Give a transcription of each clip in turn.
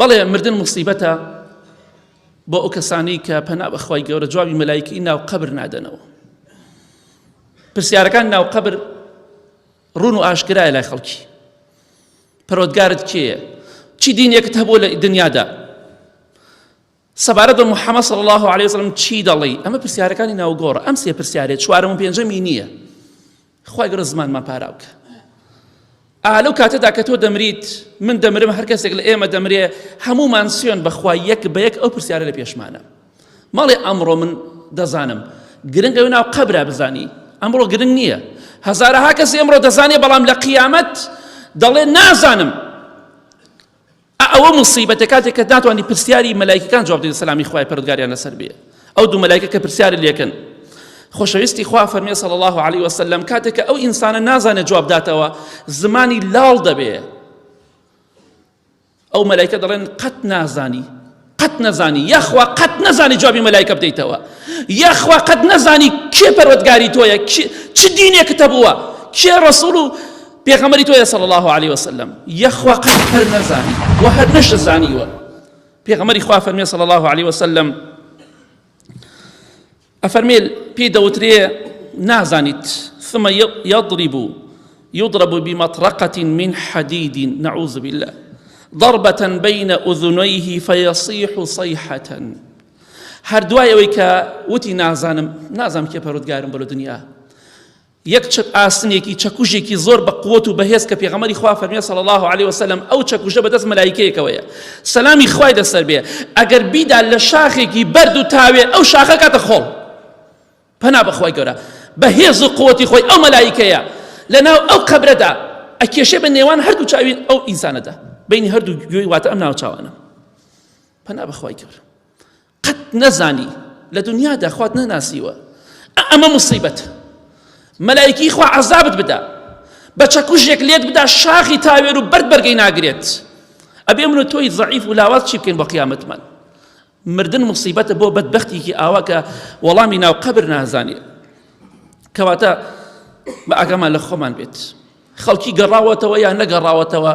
بەڵێ مردن موسیبەتە بۆ ئەو کەسانەی کە پەنا بەخوای گەورە جوابی مەلایکی ناو قەبر نادەنەوە. پرسیارەکان ناو قەبر ڕوون و ئاشکرایە لای خەڵکی. پەروەردگارت کێیە؟ چی دینێکت هەبوو لە دنیادا؟ سەبارەت بە محەممەد صلی الله علیه وسلم چی دەڵێی؟ ئەمە پرسیارەکانی ناوگۆڕە. ئەم سێ پرسیارێ چوارەم و پێنجەمی نییە. خوای گەورە زمانمان پاراو کە. ئا لەو کاتەدا کە تۆ دەمریت، من دەمرم، هەر کەسێک لە ئێمە دەمرێ، هەموومان سوێن بەخوا یەک بە یەک ئەو پرسیارە لە پێشمانە. مەڵێ ئەمڕۆ من دەزانم. گرنگ ئەوێ ناو قەبرا بزانی. ئەمڕۆ گرنگ نییە. هەزارەها کەس ئەمڕۆ دەزانێ بەڵام لە قیامەت دەڵێ نازانم. ئا ئەوە موسیبەتە کاتێک کە ناتوانی پرسیاری مەلایکەکان جواب دەیت سەلامی خوای پەروەردگاریان لەسەر بێ ئەو دوو مەلایکە کە پرسیاری لێکن خۆشەویستی خوا فەرمی صلی الله علیه وسلم کاتێک کە ئەو ئینسانە نازانێت جواب داتەوە زمانی لاڵ دەبێ ئەو مەلایکە دەڵێن قەت نازانی قەت نەزانی یاخوا قەت نەزانی جوابی مەلایکە بدەیتەوە یاخوا قەت نەزانی کێ پەروەردگاری تۆیە چ دینێکت هەبووە کێ ڕەسوڵ و پێغەمبەری تۆیە صلی الله علیه وسلم یاخوا قەت هەر نەزانی و هەر نەشزانیوە پێغەمبەری خوا فەرمی صلی الله علیه وسلم ئەفەرمێ پێی دەوترێ نازانیت ثم يضرب يضرب بمطرقة من حديد نعوذ بالله ضربة بين أذنيه فيصيح صيحة هەر دوای ئەوەی کە وتی نازانم نازانم کێ پەرودگارم بۆ لە دنیا یەک چەک ئاسنێکی چەکوژێکی زۆر بە قوت و بەهێز کە پێغەمبەری خوا فەرمی صلی الله علیه وسلم ئەو چەکوژە بەدەست مەلایکەیەکەوەیە سەلامی خوای لەسەر بێ ئەگەر بیدا لە شاخێکی بەرد و تاوێ ئەو شاخە کاتە خۆڵ پەنا بەخوای گەورە بە هێز و قوتی خۆی ئەو مەلایکەیە لەناو ئەو قەبرەدا ئەکێشێ بە نێوان هەردوو چاوی ئەو ئینسانەدا بینی هەردوو گوێی واتە ئەم ناوچاوانە پەنا بەخوای گەورە قەت نەزانی لە دنیادا خوات نەناسیوە ئەمە مصیبەت مەلایکی خوا عەزابت بدا بە چەکوژێک لێت بدا شاخی تاوێر و بەرد بەرگەی ناگرێت ئەبێ من و تۆی زەعیف و لاواز چی بکەین بۆ قیامەتمان مردن مصیبەتە بۆ بەدبەختێکی ئاوا کە وەڵامی ناو قەبر نازانێ کەواتە بە ئاگامان لە خۆمان بێت خەڵکی گەڕاوەتەوە یان نەگەڕاوەتەوە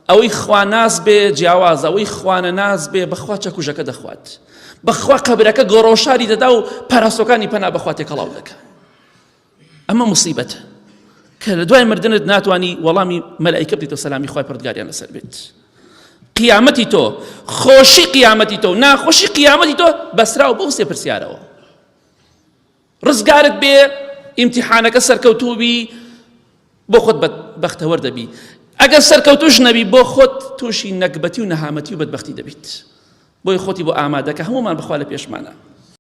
ئەوەی خواناس بێ جیاواز ئەوەی خوانە ناس بێ بەخوا چەکوژەکە دەخوات بەخوا قەبرەکە گۆڕۆشاری دەدا و پەراسۆکانی پەنا بەخوا تێکەڵاو دەکە ئەمە مصیبەتە کە لە دوای مردنت ناتوانانی وەڵامی مەلایکە بدەیتەوە سەلامی خوای پەروەردگاریان لەسەر بێت قیامەتی تۆ خۆشی قیامەتی تۆ ناخۆشی قیامەتی تۆ بەسراوە بۆ سێ پرسیارەوە ڕزگارت بێ ئیمتیحانەکە سەرکەوتوو بی بۆ خۆت بەختەوەر دەبی ئەگەر سەرکەوتوش نەبی بۆ خۆت تووشی نەگبەتی و نەهامەتی و بەدبەختی دەبیت بۆی خۆتی بۆ ئامادەکە هەمومان بخوا لە پێشمانە.